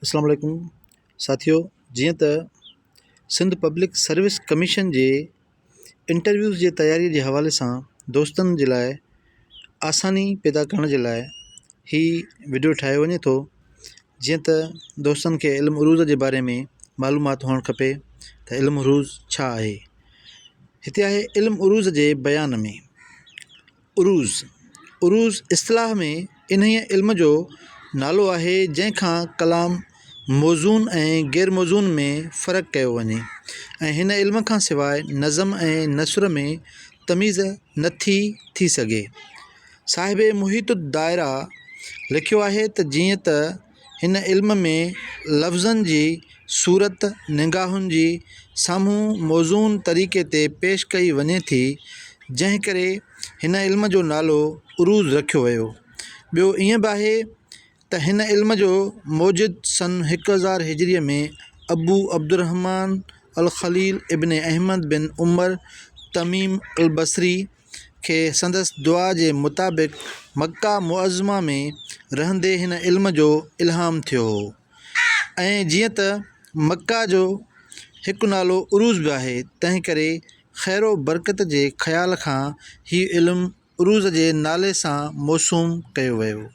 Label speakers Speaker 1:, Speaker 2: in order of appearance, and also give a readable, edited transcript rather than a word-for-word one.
Speaker 1: اسلام عليڪم ساٿيو جيئن ته سنڌ پبلڪ سروس ڪميشن جي انٽرويوز جي تياري جي حوالي سان دوستن جي لاء آساني پيدا ڪرڻ جي لاء هي وڊيو ٺاهيو وڃي ٿو جيئن ته دوستن کي علم عروض جي باري ۾ معلومات هئڻ کپي ته علم عروض ڇا آهي هتي آهي علم عروض جي بيان ۾ عروض، عروض اصطلاح ۾ انهيء علم جو نالو آهي جنهن کان ڪلام موزون ۽ غير موزون ۾ فرق ڪيو وڃي ۽ هن علم کان سواء نظم ۽ نثر ۾ تميز نه ٿي ٿي سگهي. صاحب محيط الدائره لکيو آهي ته جيئن ته هن علم ۾ لفظن جي صورت نگاهن جي سامهون موزون طريقي تي پيش ڪئي وڃي ٿي، جنهن ڪري هن علم جو نالو عروض رکيو ويو. ٻيو ائين به آهي ته هن علم جو موجد سن 1000 هجريء ۾ ابو عبدالرحمان الخليل ابن احمد بن عمر تميم البصري کي سندس دعا جي مطابق مڪه معظمه ۾ رهندي هن علم جو الهام ٿيو هو ۽ جيئن ته مڪه جو هڪ نالو عروض به آهي تنهن ڪري خير و برڪت جي خيال کان هي علم عروض جي نالي سان موسوم ڪيو ويو.